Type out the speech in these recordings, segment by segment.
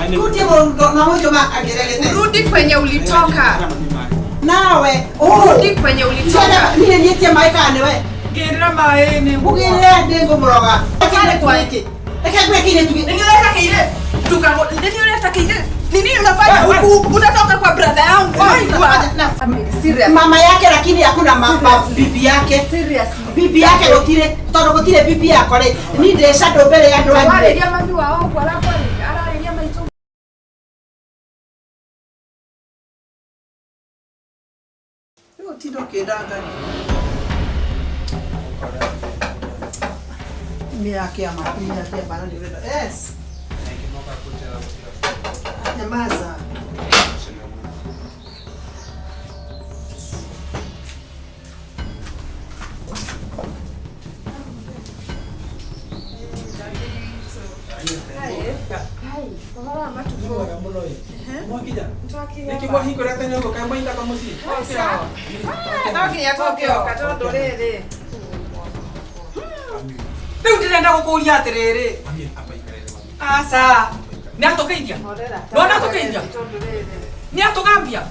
Kutie mũndũ na mũndũ makagĩrĩrĩte. Rudi kwenye ulitoka. Nawe, Rudi kwenye ulitoka. Niĩ niĩtie maĩ kana nĩwe? Ngĩrĩra maĩ nĩ Ũgĩrĩre ndĩ ngũmũroga. Reke ngwĩre kĩirĩtu gĩkĩ. Nini unaleta kile? Tuka nini unaleta kile? Nini unafanya huku? Unatoka kwa brother yangu. Serious. Mama yake lakini hakuna mama bibi yake. Seriously. Bibi yake gũtirĩ tondũ gũtirĩ bibi yakwa rĩ niĩ ndĩ shadow mbere ya andũ anyu. Warĩria mami wao ũguo arakwarĩria ararĩria maitũ. Rĩu ũtinde ũkĩndangania. Mĩaka ya mĩaka ya bara nĩ ũrenda. Yes. Nyamaza. Ũhoro wa matukũ. No nginya tũngĩoka tondũ rĩrĩ. Rĩu ndĩrenda gũkũria atĩrĩrĩ. Aca. Nĩ atũgeithia. Nona atũgeithia. Tondũ rĩrĩ. Nĩ atũgambia.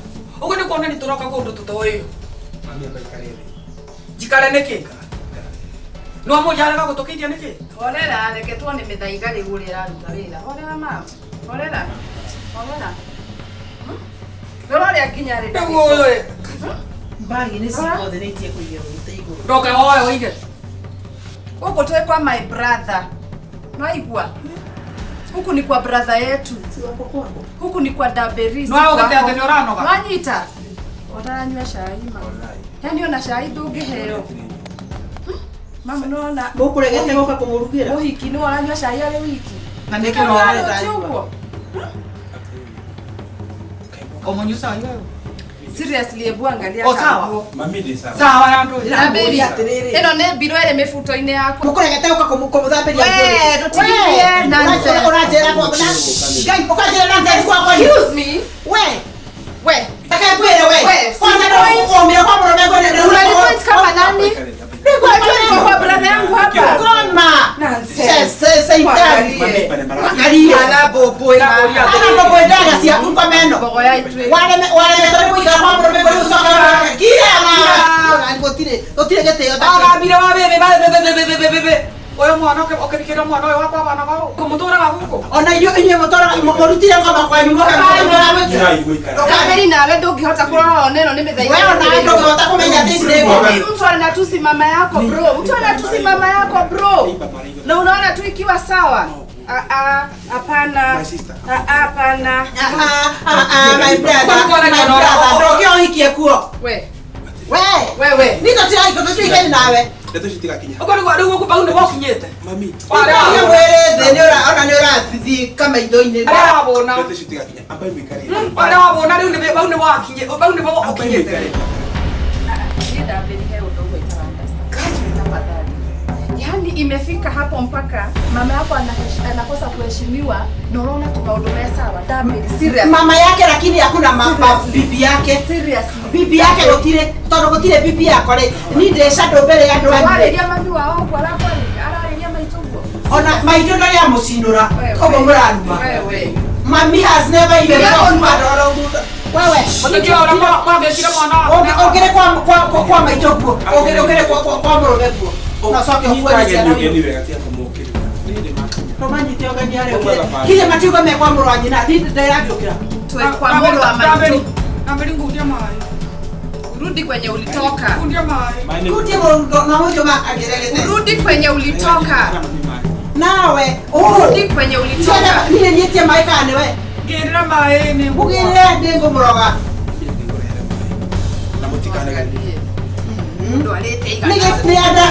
Ũguo nĩ kuona nĩ tũroka kũndũ tũtoĩ. Njikare nĩkĩ? No mũria arega gũtũgeithia nĩkĩ? Horera, reke tuone mĩthaiga rĩu ũrĩa ĩraruta wĩra. Horera mama. Horera. Horera. Rora ũrĩa nginya rĩ. Rĩu ũyũ ĩ. Mbagi nĩ ciothe nĩ itie kũigĩrwo gĩtĩ igũrũ. Ndoke woe ũige. Huku twĩ kwa my brother. Naigua? Huku ni kwa brother yetu. Si wako kwako. Huku ni kwa Daberi. si No ũgĩte kwako. atĩ nĩ ũranoga. Wanyita? Ũtaranyua cai mama. Yaani ona cai ndũngĩheo. Mama nĩwona Mũkũregete gũka kũmũrugĩra. mũhiki nĩ waranyua cai arĩ wiki. Na nĩkĩ Nĩkĩ ũrarenda ũrarũti ũguo? Ũmũnyua cai wewe. Seriously, hebu angalia O sawa. kanguo. Sawa ya ndũ. Daberi, Atĩrĩrĩ. ĩno nĩ mbiro ĩrĩ mĩbuto-inĩ yaku. Mũkũregete gũka kũmũthambĩria Wee, ndũtigithie nonsense. Ũranjĩra kwa na Ngai ũkanjĩra nonsense kwakwa ni. Excuse me. We, We, reke ngwĩre we. We, Kwanza si nĩ ũmĩra kwa mũrũme ngwĩre. unanipoint kama nani? Unajua niko kwa brother yangu hapa. Goma. Nonsense. Seitani. Angalie. Angalia. Ana bobo ina. Ana ndogo ndaga ciaku kwa meno. Mbogo ya itwe. Wareme wareme nĩ gũikara kwa mũrũme ngwĩre ũcoka. Kira ma. Gũtirĩ gũtirĩ gĩtĩo ta kĩu. Agambire wa bebe ba bebe bebe bebe bebe. Ũyũ mwana ũkĩbikĩra mwana ũyũ wakwa bana gau. Kũmũtũraga gũkũ. Ona inyuĩ inyuĩ mũtũraga mũrutire ngoma kwanyu mũka. Daberi nawe ndũngĩhota kũrora ona ĩno nĩ mĩthaiga. Wewe ona ndũngĩhota kũmenya atĩ ici nĩ ngoma. Mtu anatusi mama yako bro. Mtu anatusi mama yako bro. Na unaona tu ikiwa sawa. Ah ah, hapana. My sister. Ah ah, hapana. Ah, ah, ah, my brother, my brother, ndũngĩohikie kuo. We, We, wewe. niĩ tũtiraiko tũtuĩkani nawe. Ũguo nĩguo rĩu gũkũ bau nĩguo ũkinyĩte. Niĩ mwĩrĩ thĩ nĩ ũra- ona nĩ ũrathiĩ kamaitho-inĩ. Arĩa wabũna. Arĩa wabũna rĩu nĩ bau nĩguo wakinyĩ bau nĩguo ũkinyĩte. Niĩ Daberi he ũndũ ũmwe itara understand. Tafadhali. Yaani imefika hapo mpaka mama yako anakosa kuheshimiwa na unaona tu maũndũ me sawa. Daberi, serious. Mama yake lakini hakuna mama bibi yake. Seriously. Bibi yake gũtirĩ tondũ gũtirĩ bibi yakwa rĩ niĩ ndĩ shadow mbere ya andũ anyu. Warĩria mami wao ũguo arakwarĩria ararĩria maitũ ũguo. Ona maitũ ndarĩ amũcinũra ũguo mũraruma. Wewe. Mami has never even Ndio. talked about Wewe, Mũtikio ũrĩa mwagĩkire mwana wakwa. ũngĩrĩ kwa kwa kwa kwa maitũ kuo, ũngĩrĩ ũngĩrĩ kwa kwa kwa mũrũme kuo. Na ũcoke ũkue nĩ ciana Tũmanyite ũgeni harĩa ũkĩrĩ. Kinya matiuga me kwa mũrũ wa nyina, niĩ ndĩrangĩũkĩra. Twe kwa mũrũ wa maitũ. Amberi ngundia maĩ. Rudi kwenye ulitoka. Ngundia maĩ. Kutie mũndũ na mũndũ makagĩrĩrĩte. Rudi kwenye ulitoka. Nawe, Rudi kwenye ulitoka. niĩ niĩtie maĩ kana nĩwe. Ngĩrĩra maĩ nĩ Ũgĩrĩre ndĩ ngũmũroga. Ndwarĩte igana.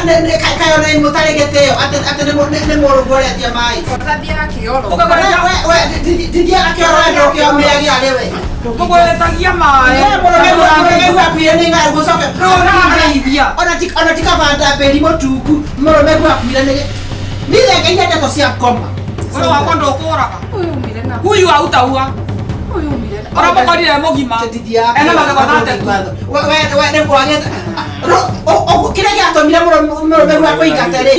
Nĩ kayo nĩ mũtarĩ gĩtĩo atĩ atĩ nĩ nĩ mũrũguo ũretia maĩ. Ũrathiaga kĩoro. We we ndithiaga kĩoro we ndũkĩomĩagia arĩ we. Ngũgwetagia maĩ. We mũrũme mũrũme akuire nĩ ng'aragu ũcoke. Ndũrangeithia. Ona ti ona ti kabanda mbĩri mũtungu mũrũme akuire nĩ nithengeria ndeto cia ngoma. Ũyũ wakwa ndũkũraga. Ũyũ umire na. Huyu hautaua. Ũyũ umire na. Ũrĩa mũkorire e mũgima. Ena magego matatũ. Kĩrĩa gĩatũmire mũrũme akũingate rĩ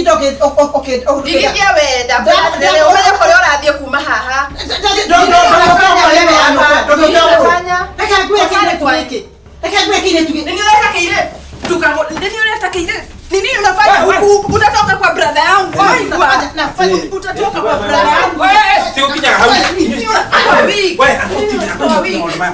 Ndigithia we ndakwĩra atĩrĩrĩ ũmenye kũrĩa ũrathiĩ kuma haha. Reke ngwĩre kĩirĩtu gĩ- Nini unaleta kile? Tuka nini unaleta kile? Nini unafanya huku? Utatoka kwa brother yangu. Nafanya- nafanya Utatoka kwa brother yangu. Ti ũkinyaga hau. Kwa wiki. We, ũkinyaga Kwa wiki. maũndũ maya.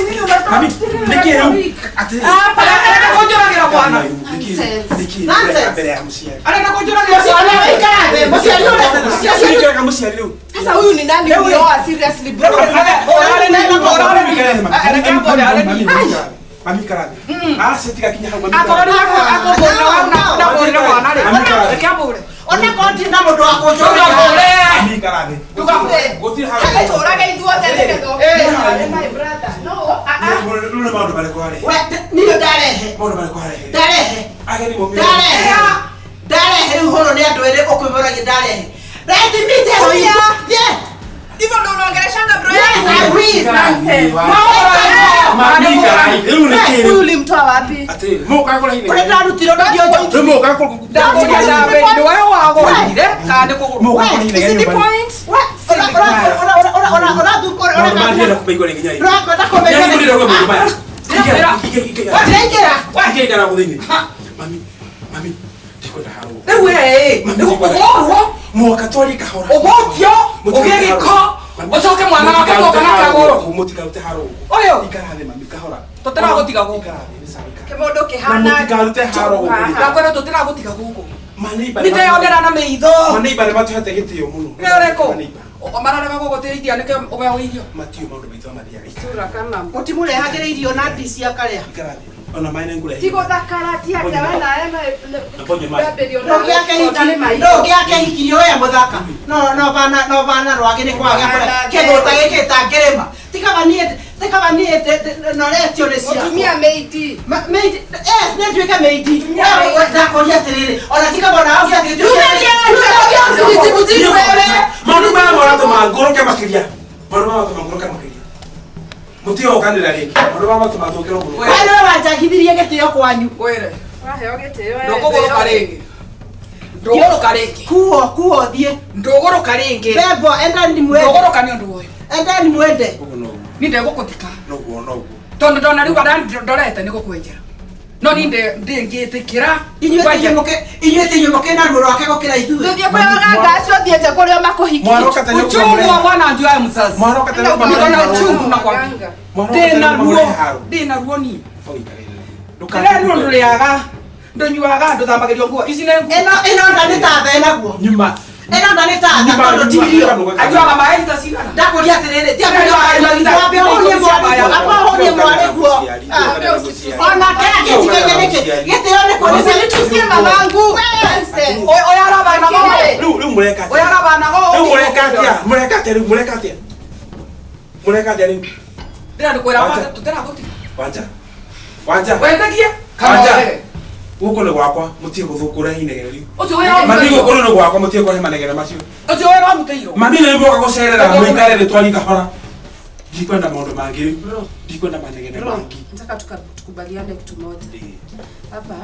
Nini unatoka? Mami, nĩkĩ rĩu? Atĩrĩrĩ. Hapa arenda kũnjũragĩra mwana. Nĩkĩ- nĩkĩ Nonsense. mbere ya mũciari? Arenda kũnjũragĩra Mũciari mwana. ũrĩa ũikara thĩ, mũciari ũrĩa- mũciari Nĩkĩ ũreka mũciari rĩu? Sasa huyu ni nani ulioa seriously bro? Mami, ikara thĩ. Aca, tiga kinya hau, mami, Akorwo ikara nĩ thĩ. akũbũrĩra ndabũrĩra mwana rĩ. Reke abũre. Ona korwo ndirĩ na mũndũ wa kũnjũragĩra. Ndũgabũre. Mami, ikara thĩ. Ndũgabũre. Gũtirĩ hau. Tũrage ithuothe nĩgetha ũkĩre my brother. No, ah ah. Rĩu nĩ maũndũ marĩkũ arehe? We, niĩ ndarehe. Maũndũ marĩkũ arehe? Ndarehe. Ageni maumĩre. Ndarehe. Ndarehe rĩu hũrwo nĩ andũ erĩ ũkwĩmoragia ndarehe. Let me tell you. Yeah. Hivyo ndo unaongeleshanga bro Yes, yangu. I will. Ikara thĩ, Mami, ikara thĩ. Rĩu nĩ kĩ Huyu rĩu? ulimtoa wapi? Atĩrĩrĩ, mũkaga kũrehe Kũrĩa inegene. ndarutirwo ndũthiĩ ũnjũ- Rĩu mũkaga kũ- Ndakũria ndambe nĩ we wagũrire kana nĩ kũgũrwo. Mũkaga kũrehe Is inegene it the nyũmba-inĩ. point? We, Maũndũ maya ndĩrenda kũmaigua rĩngĩ nginya rĩ. ũrakwenda kũmenya Nginya rĩ ndĩrenda kũmaigua maya. Ndĩra- Ingĩra, Ndĩraingĩra. ingĩra gũkũ thĩinĩ. Mami, mami, ndikwenda haro. Rĩu we ĩ, nĩ gũkũgũrwo Mũhaka twarie kahora. ũgũtio ũgĩe gĩko ũcoke mwana wake tũka na kagũrũ. Mũtikarute haro gũkũ. Ũyũ. Ikara thĩ mami kahora. Tũtiragũtiga gũkũ. Ikara thĩ, nĩ sawa, ikara. Kĩmũndũ Na kĩhana mũtikarute haro gũkũ. Ndakwĩra tũtiragũtiga gũkũ. Maneiba Nĩ ndeyonera na maitho. Maneiba nĩ matũhete gĩtĩo mũno. Nĩ ũrĩkũ? Maneiba. Mararega gũgũtĩithia nĩkĩo ũheo irio. Matiũĩ maũndũ maitũ mathiaga. Sura kama Mũtimũrehagĩra irio na ndici akarĩa. Ikara thĩ. Ona maĩ nĩ ngũrehe. Tigũthakara ti atĩa we nawe Nakonye maĩ. Ndũngĩake hikirio we mũthaka. No no bana no bana rwagĩ nĩ kwagĩa kũrĩa. Kĩgũta gĩkĩ tangĩrĩma. Tikaba niĩ tikaba niĩ noretio nĩ ciakwa. Mũtumia meiti. Maid, yes, nĩ nduĩke maid. Ndakũria atĩrĩrĩ, ona tikaba ona ũngĩathiĩ Maũndũ maya maratũma ngũrũke makĩria. Maũndũ maya maratũma ngũrũke makĩria. Mũtigokanĩra rĩngĩ. Maũndũ maya maratũma thũkĩrwo mũno. We nĩwe wanjagithirie gĩtĩo kwanyu. Ngwĩre. Waheo gĩtĩo we. Ndũkũgũrũka rĩngĩ. Ndũgũrũka rĩngĩ. Kuo kuo thiĩ. Ndũgũrũka rĩngĩ. Bebo, endani mwende. Ndũgũrũka nĩ ũndũ ũyũ. Endani mwende. Ũguo noguo. Niĩ ndegũkũthika. Noguo noguo. Tondũ ndona rĩu arĩa ndorete nĩ gũkwenjera. No niĩ ndĩngĩtĩkĩra. Inyuĩ ti inyuĩ mũkĩ na ruo rwake gũkĩra ithuĩ. Ndũthiĩ kũrĩ waganga acio ũthiĩte kũrĩ o makũhikie. Mwaroka tene Uchungu wa mwana njua ya mzazi. Mwaroka tene Niko na uchungu na kwa. Waganga. Ndĩna ruo. Ndĩna ruo niĩ. Ndĩra ruo ndũrĩaga. Ndũnyuaga ndũthambagĩrio nguo. Ici nĩ nguo. Ĩno ĩno nda nĩ ta tha ĩnaguo. Nyuma. Ĩno nda nĩ ta tha tondũ ti irio. Anyuaga maĩ rita cigana? Ndakũria atĩrĩrĩ, ti wambe ũhũrie mwarĩguo, amba ũhũrie mwarĩguo. Ona kĩrĩa kĩnjigaine nĩkĩ? Gĩtĩo nĩ kuonania Usinitusie mamangu. Nonsense. Ũyũ arabana go. Rĩu rĩu mũreka Ũyũ arabana go. Rĩu mũreka atĩa? Mũreka atĩa rĩu? Mũreka atĩa? Mũreka atĩa rĩu? Ndĩra ndĩkwĩra tũtiragũtiga. Wanja. Wanja. Wethagie kana Wanja. ũrege. Gũkũ nĩ gwakwa, mũtige gũthũkũra inegene rĩu. Ũcio wĩra Mami wamũtĩirwo. gũkũ nĩ gwakwa, mũtige kũrehe manegene macio. Ũcio wĩra wamũtĩirwo. Mami nĩ mũka gũcerera mũikare thĩ twarie kahora. Ndikwenda maũndũ mangĩ rĩu. Ndikwenda manegene mangĩ. Nataka tukubaliane kitu moja. Hapa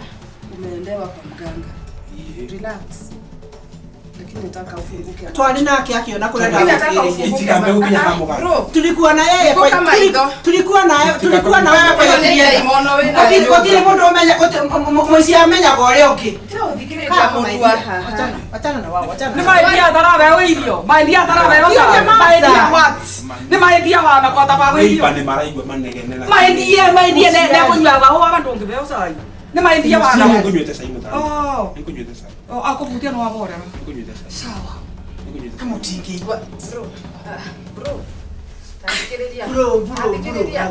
umeendewa kwa mganga. Relax. Lakini nataka ufunguke. Twarĩ nake akĩona kũrĩa Lakini nataka ndagũthĩrĩria. ufunguke. Itikambe gũkinya ha mũganga. Bro, Tulikuwa na yeye Niko kama itho. tulikuwa na tulikuwa na wewe kwenye Hiyo nĩ tulienda. ndaimono wĩna Gũtirĩ mũndũ ũmenya mũici amenyaga ũrĩa ũngĩ. Tiga gũthikĩrĩria mũndũ wa haha. Wachana, wachana na wao, wachana. Nĩ maendia tarabeo irio. Maendia tarabeo Hiyo cai. nĩ masa. Maendia what? Nĩ maendia wana kwa tabao irio. Neiba nĩ maraigua manegene na. Maendie maendie ne ne kũnyua gaho aba ndũngĩbeo cai. Nĩ maendia wana. Nĩngũnyuĩte cai mũthanga. Oh. Nĩngũnyuĩte cai. Oh, akũbutia nĩ waborera. Nĩngũnyuĩte cai. Sawa. Nĩngũnyuĩte cai. Mũtingĩigua. Bro, bro. Tathikĩrĩria. Bro, bro, bro. Tathikĩrĩria.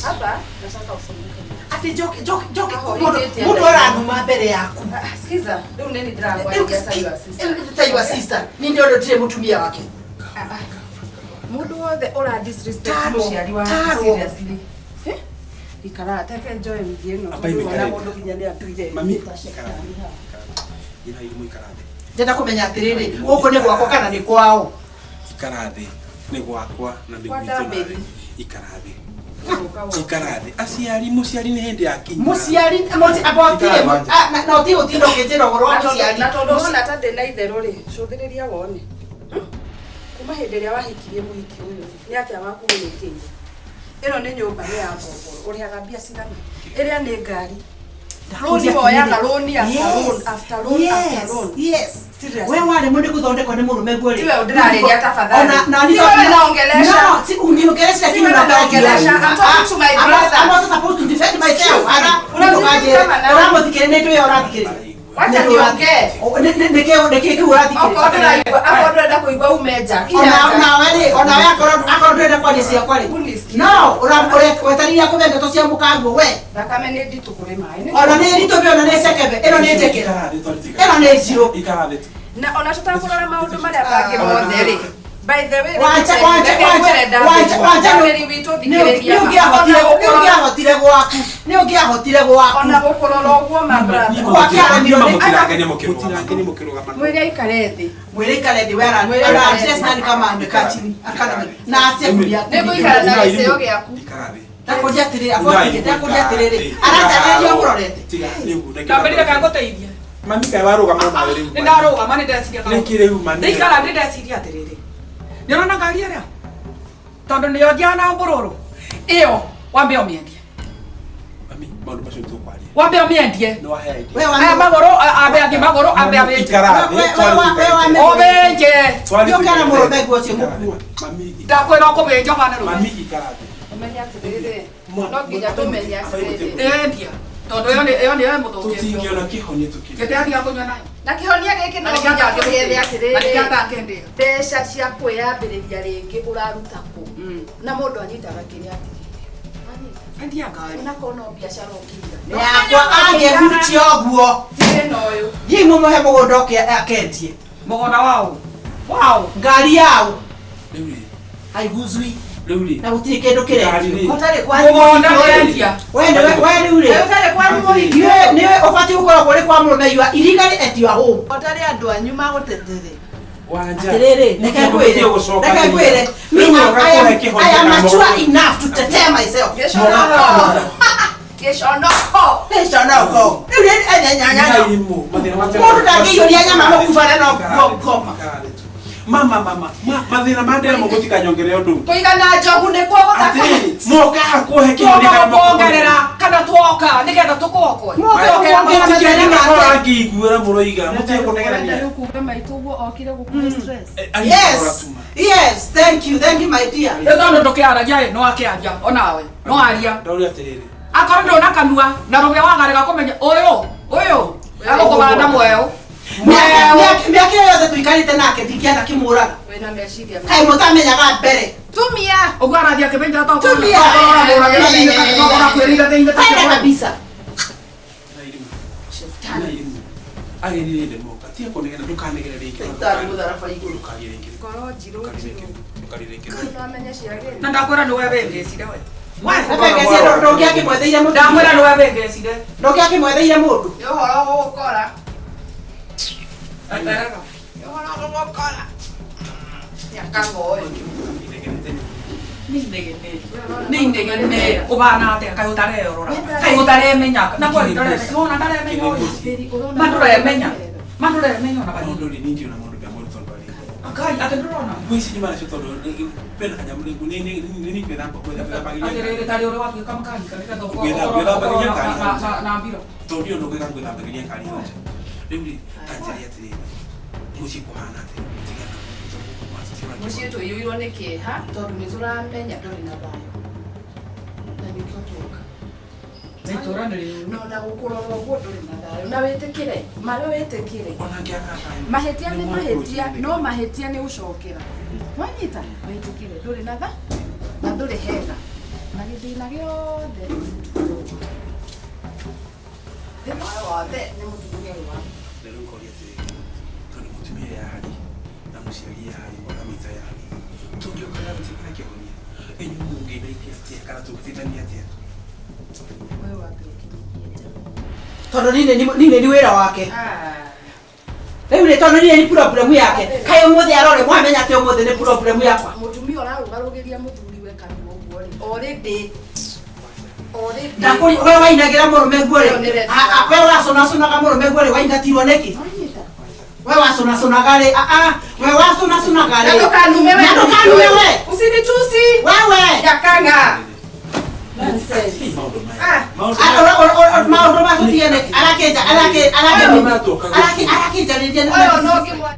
Hapa nataka ufunguke. Atĩ njoke njoke njoke Aho, mũndũ hĩndĩ mũndũ ĩrĩa- aranuma mbere yaku. Ah, Sikiza, rĩu nĩ ndĩrakwaria ta your sister. Ta your sister. Niĩ nĩ ũndũ ndirĩ mũtumia wake. Mũndũ wothe ũra disrespect Tarwo, mũciari waku tarwo. seriously. Eh? Ikara teke enjoy wigi ĩno. Amba Tondũ imĩkare. ona mũndũ nginya nĩ atuire. Mami, ikara thĩ. Ikara thĩ. Ĩra irimũ ikara thĩ. Ndĩrenda kũmenya atĩrĩrĩ, gũkũ nĩ gwakwa kana nĩ kwao? Ikara thĩ. Nĩ gwakwa na nĩ Kwa gwitũ nawe. Ndambĩri. Ikara thĩ. Ikara thĩ. Aciari mũciari nĩ hĩndĩ akinya. Mũciari amba ũtige na ũtige gũtinda ũkĩnjĩra ũhoro wa mũciari. Na tondũ wona ta ndĩ na itherũ rĩ, cũthĩrĩria wone. Kuma hĩndĩ ĩrĩa wahikirie mũhiki ũyũ, nĩ atĩa wakũgũrĩkĩire? Ĩno nĩ nyũmba nĩ ya ngongoro ũrĩhaga mbia cigana ĩrĩa nĩ ngari rũni woyaga rũni after loan after loan after loan. Yes. Seriously. We waremwo nĩ gũthondekwo nĩ mũrũme guo rĩ. Tiwe ũndĩrarĩria tafadhali. Ona na Tiwe unaongelesha. No, si uniongelesha Tiwe unaongelesha. I'm talking to my brother. I'm also supposed to defend myself. Excuse me. Ara, Unamsikia kama nani? Ũramũthikĩrĩria nĩ ndũĩ ũrathikĩrĩria. Wacha niongee. Nĩkĩ kĩu ũrathikĩrĩria? Okorwo ndũraigua, akorwo ndũrenda kũigua ume nja. Kinya Ona nja. onawe rĩ, onawe akorwo ndũrenda kwaria ciakwa rĩ. Unisikize. No, weterire kũbe ndeto cia mũkanguo we. Thakame nĩ nditũ kũrĩ maĩ. Ona nĩ ritũ ona nĩ cekebe, ĩno nĩ njeke. Ĩno nĩ njirũ. Ikara thĩ tu. Na ona tũtakũrora maũndũ marĩa mangĩ mothe rĩ. By the way, Wanja wanja wanja wanja wanja Ndabĩri witũ thikĩrĩria. nĩ ũngĩahotire gwaku nĩ ũngĩahotire gwaku Ona gũkũrora ũguo ma brother. Gwakĩaranio nĩ Mũtirangenie mũkĩrũgama. Mũkĩrũgama. Mwĩre aikare thĩ. mwĩre ikare thĩ wera Mwĩre aikare ana stress nani kama amekaa chini akana na atie kuria Nĩ ngũikara na gĩcĩo gĩaku. Ikara thĩ. ndakuria atĩrĩrĩ akwambie ndakuria atĩrĩrĩ aranjarĩria ũmũrorete Tiga rĩu. reke Ndambĩrĩria kana ngũteithie. Mami kaĩ warũgama nawe rĩu. Nĩ ndarũgama nĩ ndeciria kaũndũ. Nĩkĩ rĩu mami? Ndaikara ndĩ ndeciria atĩrĩrĩ. Nĩ ũrona ngari ĩrĩa? Tondũ nĩyo thiaga na mbũrũrũ. Ĩyo wambe ũmĩendie. Mami, maũndũ macio nĩtũkwaria. Wambe ũmĩendie. Nĩ wahe idea. we wa Aya magũrũ ambe athiĩ magũrũ ambe Mami, amĩenje. ikara thĩ, We- we- Ũmĩenje. twari Nĩ ũkĩara tũikarĩte. mũrũme guo ũcio Ikara thĩ, mũkuo. Mami, Ndakwĩra ũkũmĩenja ũhane rũĩ. mami ikara thĩ. Ũmenye atĩrĩrĩ. No nginya tũmenye atĩrĩrĩ. Endia. Tondũ ĩyo nĩ ĩyo nĩyo ĩmũthũkĩtie. Tũtingĩona kĩhonia tũkĩrĩ. Kĩndĩathiaga kũnyua nayo. Na kĩhonia gĩkĩ no Na nĩkĩo nginya tũgĩethe Na nĩkĩo atĩrĩrĩ. atangĩndĩa. Mbeca cia kwĩyambĩrĩria rĩngĩ ũraruta kũ? Na mũndũ anyitaga kĩrĩa atigĩte. Anyita. Endia ngari. Onakorwo no biacara ũkĩiga. nĩ yakwa angĩhutia ũguo Thĩna ũyũ. hihi mũmũhe mũgũnda ũke akendie Mũgũnda waũ. Waũ. ngari yaũ Rĩu rĩ, haiguzwi rĩu rĩ. na gũtirĩ kĩndũ Ngari rĩ. kĩrendio ũtarĩ kwanyu Mũgũnda mũhiki ũyũ. wendia. We nĩwe we rĩu rĩ Ũtarĩ kwanyu mũhiki. nĩwe ũbatiĩ gũkoragwo ũrĩ kwa mũrũme you are illegally at your home Ũtarĩ andũ anyu magũtetere. Wanja. Atĩrĩrĩ, reke ngwĩre, reke ngwĩre, me, I am mature enough to tetea myself. Gĩconoko. Gĩconoko. Gĩconoko. Rĩu nĩ enyanyanya. Mũndũ ndangĩiyũria nyama mũkubara no ngoma. Mama mama, mathĩna ma ndĩra mũgũtikanyongerere ũndũ. Kũigana njogu nĩkuo gũthaka. Atĩrĩrĩ, mokaga kũhe kĩhonia Twoka kana gũkuongerera kana twoka nĩgetha tũkũokoe. Moka gũkuongerera mathĩna make. Mũrangĩiguĩra mũroiga, mũtige kũnegerania. Rĩu kuga maitũ ũguo okire gũkũhe stress. Yes, yes, thank you, thank you my dear. Rĩu tondũ ndũkĩaragia ĩ no akĩaria onawe no aria. Ndauria atĩrĩrĩ. Akorwo ndũna kanua na rũgĩa wagarĩga kũmenya ũyũ ũyũ agũkũbanda mweũ. Mweũ. Mĩaka ĩyo yothe tũikarĩte nake ndingĩenda kĩmũraga. Wĩna meciria. Kaĩ mũtamenyaga mbere. Tumia. Ũguo arathiĩ akĩmenya Tumia. Kwenda kabisa. Agĩrire ndemoka, tiga kũnegena, ndũkanegere rĩngĩ. Daktari mũtharaba igũrũ. Ndũkarĩre rĩngĩ. Ngoro njirũ njirũ. Ndũkarĩre rĩngĩ. Nĩwamenya ciagĩrĩire. Na ndakwĩra nĩwe wĩngĩcire we. Ebengeci ndũngĩakĩmwetheire mũndũ. Ndakwĩra nĩwe wĩngĩcire. Ndũngĩakĩmwetheire mũndũ. Nĩ ũhoro gũgũkora. Eterera. Nĩ ũhoro gũgũkora. Nyakango ũyũ. Nĩ inegene ũbana atĩa kaĩ ũtarerora kaĩ ũtaremenya na kweli ndaremenya wona ndaremenya ũyũ ma ndũremenya ma ndũremenya ona Maũndũ banini rĩ, niĩ ndiona maũndũ mega mũno tondũ arĩ. Ngai atĩ ndũrona Nguo ici nyuma nacio tondũ kwĩna kanyamũ rĩu nĩ nĩ gwĩthambagia atĩrĩrĩ tarĩ ũrĩa watuĩka makanika nĩgetha Gwĩthambagia ngari hau nja. na mbiro tondũ ndiũĩ ũndũ ũngĩka gwĩthambagia ngari hau nja. Rĩu rĩ, ta njĩra atĩrĩrĩ, mũciĩ kũhana atĩa? Tigana Mũciĩ tũiyũirwo nĩ kĩeha tondũ nĩ tũramenya ndũrĩ na thayũ. Na nĩkĩo tuoka. na itũra nĩ rĩũru Na ona gũkũrora ũguo ndũrĩ na thayũ. Na wĩtĩkĩre, marĩa wĩtĩkĩre. Ona ngĩaka thayũ. Mahĩtia nĩ Nĩ mahĩtia, mũndũ no mahĩtia nĩ gũcokera. Wanyita, wĩtĩkĩre ndũrĩ na tha na ndũrĩ hega. Na gĩthĩna gĩothe nĩ mũtumia ũyũ. Thĩna ũyũ wothe nĩ mũtumia ũyũ waku. Na rĩu ngoria atĩrĩrĩ, tondũ mũtumia yarĩ na mũciari yarĩ ona maitũ yarĩ, tũngĩũka na gũtuĩka kĩhonia, inyuĩ mũngĩndeithia atĩa kana tũngĩteithania atĩa? Ũyũ wambe ũkĩnyihie nja. Tondũ niĩ nĩ wĩra wake. Rĩu rĩ tondũ niĩ nĩ problem yake. Kaĩ ũmũthĩ arore mwamenya atĩ ũmũthĩ nĩ problem yakwa. Mũtumia ũrarũgarũgĩria mũthuriwe kanua ũguo rĩ, already already Ndakũria we wainagĩra mũrũme guo rĩ. Ĩyo nĩ red flag. We wacunacunaga mũrũme guo rĩ waingatirwo nĩkĩ? Wanyita. We wacunacunaga rĩ we wacunacunaga Na rĩ. ndũkanume we. Na ndũkanume we. Usinitusi. Wewe. Nyakanga. Nonsense. Maũndũ maya. Ah. Maũndũ Ah, maya. maũndũ ma tũtigane arakĩnja arakĩ Maũndũ maya tũkaga arakĩ arakĩnjarĩria Ũyũ no ngĩmwa